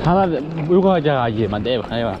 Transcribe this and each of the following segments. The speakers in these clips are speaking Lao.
Hala, lu ko ja ye man de, kaya.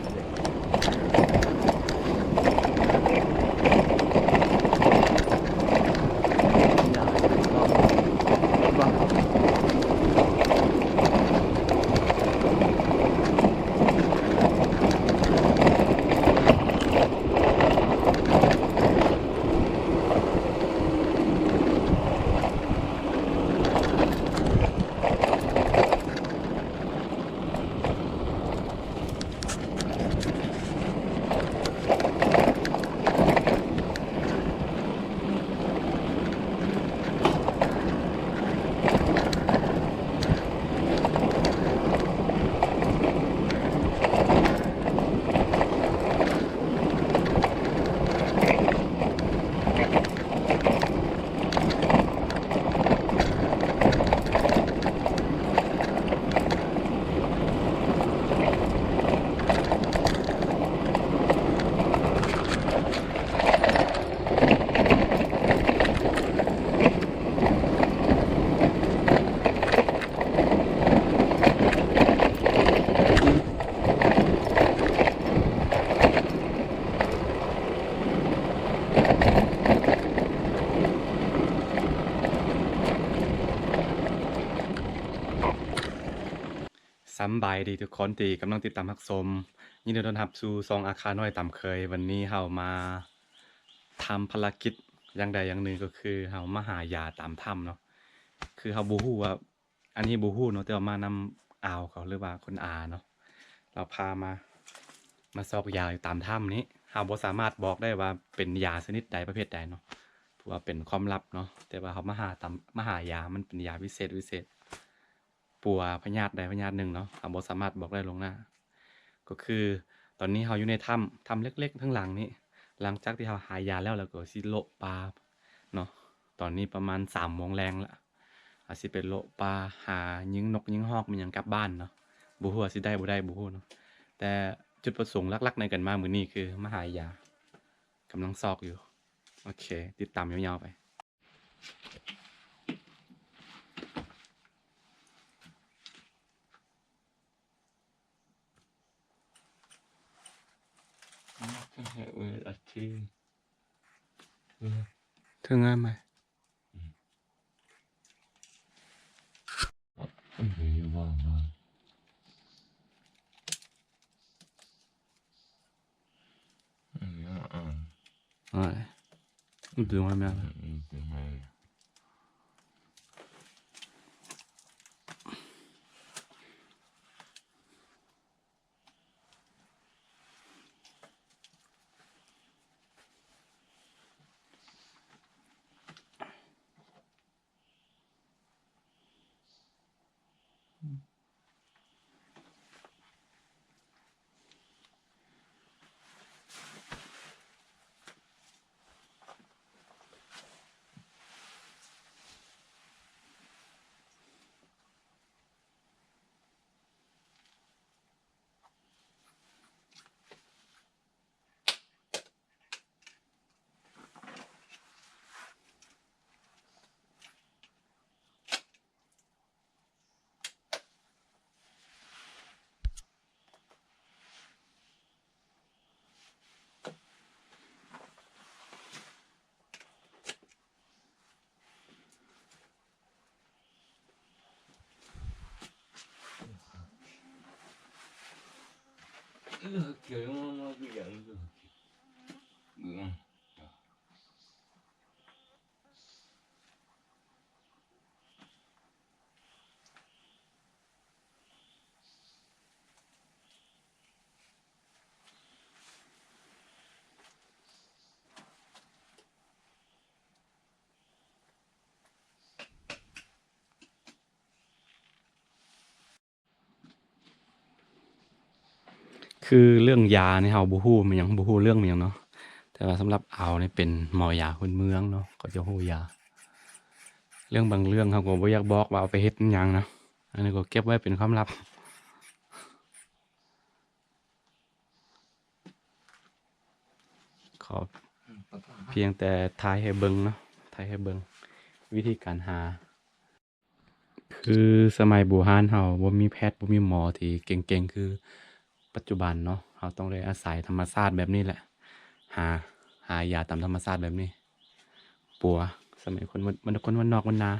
ສຳບາຍດີທຸກຄົນທີ່ກຳລັງຕິດຕາມຮັບຊົມ. ຍິນດີຕ້ອນຮັບສູ່ຊ່ອງອາຄານ້ອຍຕາມເຄີຍ. ວັນນີ້ເຮົາມາທຳພາລະກິດຢ່າງໃດຢ່າງໜຶ່ງ ກໍຄືເຮົາມາຫາຢາຕາມຖ້ຳເນາະ. ຄືເຮົາບໍ່ຮູ້ວ່າ ອັນນີ້ບໍ່ຮູ້ເນາະ, ແຕ່ວ່າມານຳອາວເຂົາ ຫຼືວ່າຄຸນອາເນາະ, ລາວພາມາ ມາຊອກຢາຢູ່ຕາມຖ້ຳນີ້. ເຮົາບໍ່ສາມາດບອກໄດ້ວ່າເປັນຢາຊະນິດໃດ ປະເພດໃດເນາະ, ເພາະວ່າເປັນຄວາມລັບເນາະ. ແຕ່ວ່າເຮົາມາຫາຕາມ ມາຫາຢາ, ມັນເປັນຢາວິເສດ ວິເສດ ປົວພະຍາດໃດພະຍາດໜຶ່ງເນາະ, ເຮົາບໍ່ສາມາດບອກໄດ້ລ່ວງໜ້າ. ກໍຄືຕອນນີ້ເຮົາຢູ່ໃນຖ້ຳ ຖ້ຳເລັກໆທາງຫຼັງນີ້. ຫຼັງຈາກທີ່ເຮົາຫາຢາແລ້ວ ແລ້ວກໍຊິໂລະປ່າເນາະ. ຕອນນີ້ປະມານສາມໂມງແລງລະ, ອາດຊິໄປໂລະປ່າ ຫາຍິງນົກຍິງຮອກ ແມ່ນຫຍັງກັບບ້ານເນາະ. ບໍ່ຮູ້ວ່າຊິໄດ້ບໍ່ໄດ້ ບໍ່ຮູ້ເນາະ, ແຕ່ຈຸດປະສົງຫຼັກໆໃນການມາມື້ນີ້ຄືມາຫາຢາ. ກຳລັງຊອກຢູ່. ໂອເຄ, ຕິດຕາມຍາວໆໄປ. ເຖິງງາມໄໝ? ຄືເລື່ອງຢານີ້ເຮົາບໍ່ຮູ້ແມ່ນຫຍັງ ບໍ່ຮູ້ເລື່ອງແມ່ນຫຍັງເນາະ ແຕ່ວ່າສຳລັບອາວນີ້ເປັນໝໍຢາພື້ນເມືອງເນາະ ເຂົາເຈົ້າຮູ້ຢາ. ເລື່ອງບາງເລື່ອງເຮົາກໍບໍ່ຢາກບອກວ່າເອົາໄປເຮັດຫຍັງນະ ອັນນີ້ກໍເກັບໄວ້ເປັນຄວາມລັບ. ຂໍພຽງແຕ່ຖ່າຍໃຫ້ເບິ່ງເນາະ ຖ່າຍໃຫ້ເບິ່ງວິທີການຫາ. ຄືສະໄໝບູຮານເຮົາບໍ່ມີແພດ ບໍ່ມີໝໍທີ່ເກັ່ງໆຄືປັດຈຸບັນເນາະ ເຮົາຕ້ອງໄດ້ອາໄສທຳມະຊາດແບບນີ້ແຫຼະ ຫາ ຫາຢາຕາມທຳມະຊາດແບບນີ້ ປົວ ສະໄໝຄົນ ຄົນບ້ານນອກບ້ານນາ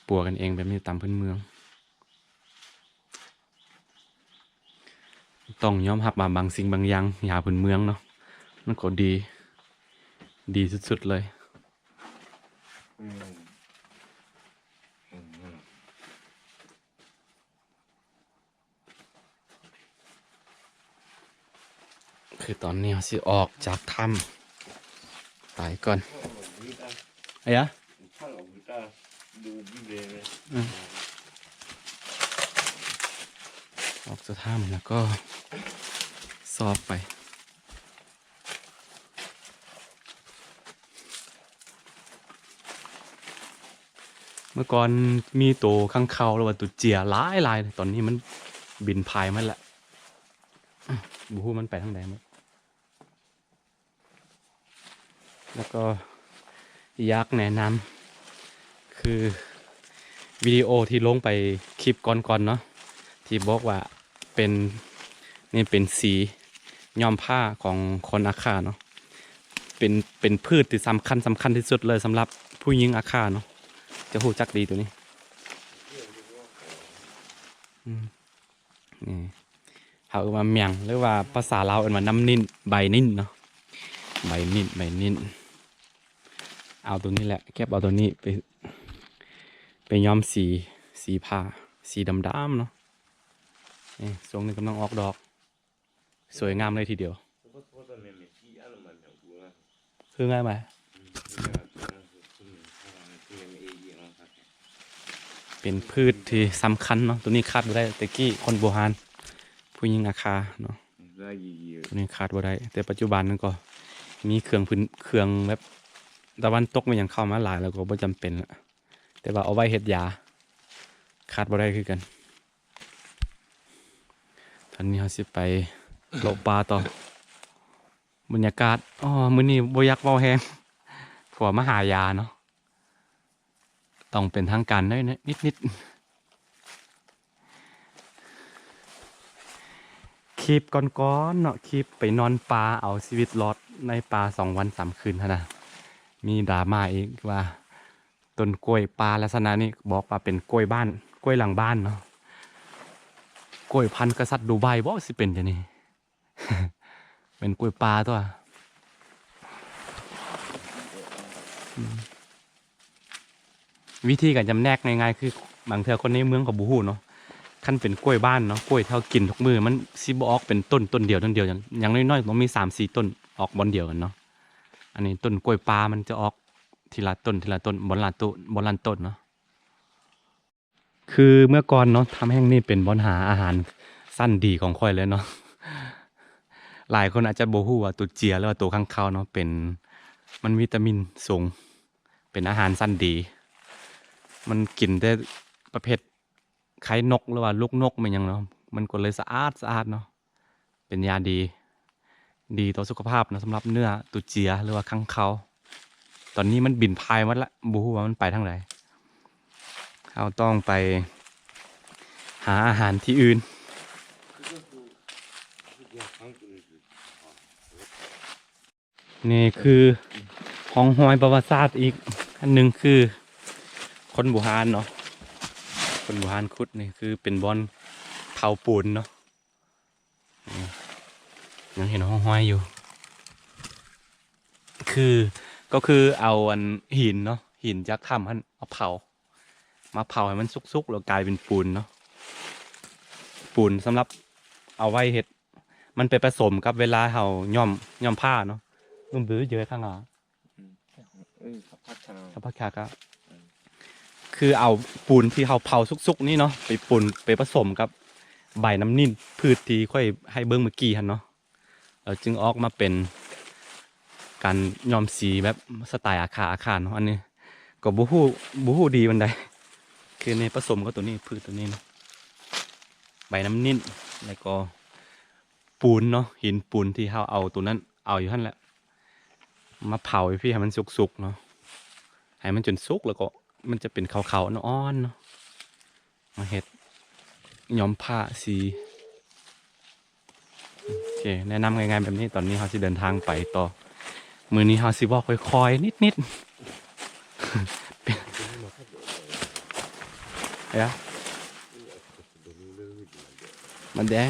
ປົວກັນເອງແບບນີ້ຕາມພື້ນເມືອງ. ຕ້ອງຍອມຮັບວ່າບາງສິ່ງບາງຢ່າງ ຢາພື້ນເມືອງເນາະ ມັນກໍດີ ດີສຸດໆເລີຍ. ຄືຕອນນີ້ເຮົາຊິອອກຈາກຖ້ຳ ໄປກ່ອນ ອາຍາ ອືມ ອອກຈາກຖ້ຳແລ້ວກໍຊອກໄປ. ເມື່ອກ່ອນມີໂຕຂັງເຂົ້າ ຫຼືວ່າໂຕເຈຍຫຼາຍໆ ຕອນນີ້ມັນບິນພາຍໝົດລະ ບໍ່ຮູ້ມັນໄປທາງໃດໝົດ. ແລ້ວກໍຢາກແນະນຳ ຄືວິດີໂອທີ່ລົງໄປຄລິບກ່ອນໆເນາະ ທີ່ບອກວ່າເປັນ ນີ້ເປັນສີຍ້ອມຜ້າຂອງຄົນອາຄາເນາະ ເປັນ ເປັນພືດທີ່ສຳຄັນ ສຳຄັນທີ່ສຸດເລີຍສຳລັບຜູ້ຍິງອາຄາເນາະ ຈະຮູ້ຈັກດີໂຕນີ້. ອືມ ນີ້ ເຮົາເອີ້ນວ່າແມງ ຫຼືວ່າພາສາລາວເອີ້ນວ່ານ້ຳນິ້ນ ໃບນິ້ນເນາະ ໃບນິ້ນ ໃບນິ້ນ. ເອົາໂຕນີ້ແຫຼະ ເກັບເອົາໂຕນີ້ໄປ ໄປຍ້ອມສີ ສີຜ້າ ສີດຳໆເນາະ. ນີ້ ຊ່ວງນີ້ກຳລັງອອກດອກ ສວຍງາມເລີຍທີດຽວ. ຄືງ່າຍມາ ເປັນພືດທີ່ສຳຄັນເນາະ ໂຕນີ້ຂາດບໍ່ໄດ້. ແຕ່ກີ້ຄົນບູຮານ ຜູ້ຍິງອາຄາເນາະ ໂຕນີ້ຂາດບໍ່ໄດ້. ແຕ່ປັດຈຸບັນມັນກໍມີເຄື່ອງພື້ນ ເຄື່ອງແບບຕາເວັນຕົກ ແມ່ນຫຍັງເຂົ້າມາຫຼາຍແລ້ວ ກໍບໍ່ຈຳເປັນລະ ແຕ່ວ່າເອົາໄວ້ເຮັດຢາ ຂາດບໍ່ໄດ້ຄືກັນ. ຕອນນີ້ເຮົາຊິໄປເລາະປ່າຕໍ່. ບັນຍາກາດ ອໍ ມື້ນີ້ບໍ່ຢາກເວົ້າແຮງ ເພາະວ່າມາຫາຢາເນາະ ຕ້ອງເປັນທາງການໜ້ອຍ ນິດໆ. ຄລິບກ່ອນໆເນາະ ຄລິບໄປນອນປ່າ ເອົາຊີວິດລອດໃນປ່າສອງວັນສາມຄືນຫັ້ນນະ ມີດຣາມາອີກວ່າ ຕົ້ນກ້ວຍປ່າລັກສະນະນີ້ ບອກວ່າເປັນກ້ວຍບ້ານ ກ້ວຍຫຼັງບ້ານເນາະ ກ້ວຍພັນກະສັດດູໄບບໍ ຊິເປັນຈັ່ງນີ້ ເປັນກ້ວຍປ່າຕົວະ. ອືມ ວິທີການຈຳແນກງ່າຍໆ ຄືບາງເທື່ອຄົນໃນເມືອງເຂົາບໍ່ຮູ້ເນາະ ຄັນເປັນກ້ວຍບ້ານເນາະ ກ້ວຍທີ່ເຮົາກິນທຸກມື້ ມັນຊິບໍ່ອອກເປັນຕົ້ນ ຕົ້ນດຽວ ຕົ້ນດຽວ ຢ່າງ ຢ່າງນ້ອຍໆຕ້ອງມີສາມສີ່ຕົ້ນອອກບ່ອນດຽວກັນເນາະ. ອັນນີ້ຕົ້ນກ້ວຍປ່າ ມັນຈະອອກ ທີລະຕົ້ນ ທີລະຕົ້ນ ບ່ອນລະໂຕ ບ່ອນລະຕົ້ນເນາະ. ຄືເມື່ອກ່ອນເນາະ ຖ້ຳແຫ່ງນີ້ເປັນບ່ອນຫາອາຫານຊັ້ນດີຂອງຂ້ອຍເລີຍເນາະ. ຫຼາຍຄົນອາດຈະບໍ່ຮູ້ວ່າໂຕເຈຍ ຫຼືວ່າໂຕຂັງເຂົ້າເນາະ ເປັນ ມັນວິຕາມິນສູງ ເປັນອາຫານຊັ້ນດີ ມັນກິນແຕ່ປະເພດໄຂ່ນົກ ຫຼືວ່າລູກນົກແມ່ນຫຍັງເນາະ ມັນກໍເລີຍສະອາດ ສະອາດເນາະ. ເປັນຢາດີ ດີຕໍ່ສຸຂະພາບເນາະ ສຳລັບເນື້ອໂຕເຈຍ ຫຼືວ່າຂັງເຂົ້າ. ຕອນນີ້ມັນບິນພາຍໝົດລະ ບໍ່ຮູ້ວ່າມັນໄປທາງໃດ. ເຮົາຕ້ອງໄປຫາອາຫານທີ່ອື່ນ. ນີ້ຄືຮ່ອງຮອຍປະຫວັດສາດອີກອັນໜຶ່ງ ຄືຄົນບູຮານເນາະ ຄົນບູຮານຂຸດ ນີ້ຄືເປັນບ່ອນເຜົາປູນເນາະ. ນີ້ ຍັງເຫັນຮ່ອງຮອຍຢູ່ ຄື ກໍຄືເອົາອັນຫີນເນາະ ຫີນຈາກຖ້ຳຫັ້ນມາເຜົາ ມາເຜົາໃຫ້ມັນສຸກໆ ແລ້ວກາຍເປັນປູນເນາະ. ປູນສຳລັບເອົາໄວ້ເຮັດ ມັນໄປປະສົມກັບເວລາເຮົາຍ້ອມ ຍ້ອມຜ້າເນາະ. ລຸງບືເຈີຂ້າງຫຼັງ ອືມ ເອີ ສະພັດຄາ ສະພັດຄາກະ ອືມ ຄືເອົາປູນທີ່ເຮົາເຜົາສຸກໆນີ້ເນາະ ໄປປົນ ໄປປະສົມກັບ ໃບນ້ຳນິນ ພືດທີ່ຂ້ອຍໃຫ້ເບິ່ງເມື່ອກີ້ຫັ້ນເນາະ ແລ້ວຈຶ່ງອອກມາເປັນການຍ້ອມສີແບບສະໄຕອາຄາ ອາຄາເນາະ. ອັນນີ້ກໍບໍ່ຮູ້ ບໍ່ຮູ້ດີປານໃດ ຄືນີ້ປະສົມກັບໂຕນີ້ ພືດໂຕນີ້ເນາະ ໃບນ້ຳນິນ ແລ້ວກໍປູນເນາະ ຫີນປູນທີ່ເຮົາເອົາໂຕນັ້ນ ເອົາຢູ່ຫັ້ນແຫຼະ ມາເຜົາຢູ່ພີ້ໃຫ້ມັນສຸກໆເນາະ ໃຫ້ມັນຈົນສຸກ ແລ້ວກໍມັນຈະເປັນຂາວໆອ່ອນໆເນາະ ມາເຮັດຍ້ອມຜ້າສີ. ໂອເຄ ແນະນຳງ່າຍໆແບບນີ້. ຕອນນີ້ເຮົາຊິເດີນທາງໄປຕໍ່ ມື້ນີ້ເຮົາຊິເວົ້າຄ່ອຍໆນິດໆ ເອີ ມັນແດງ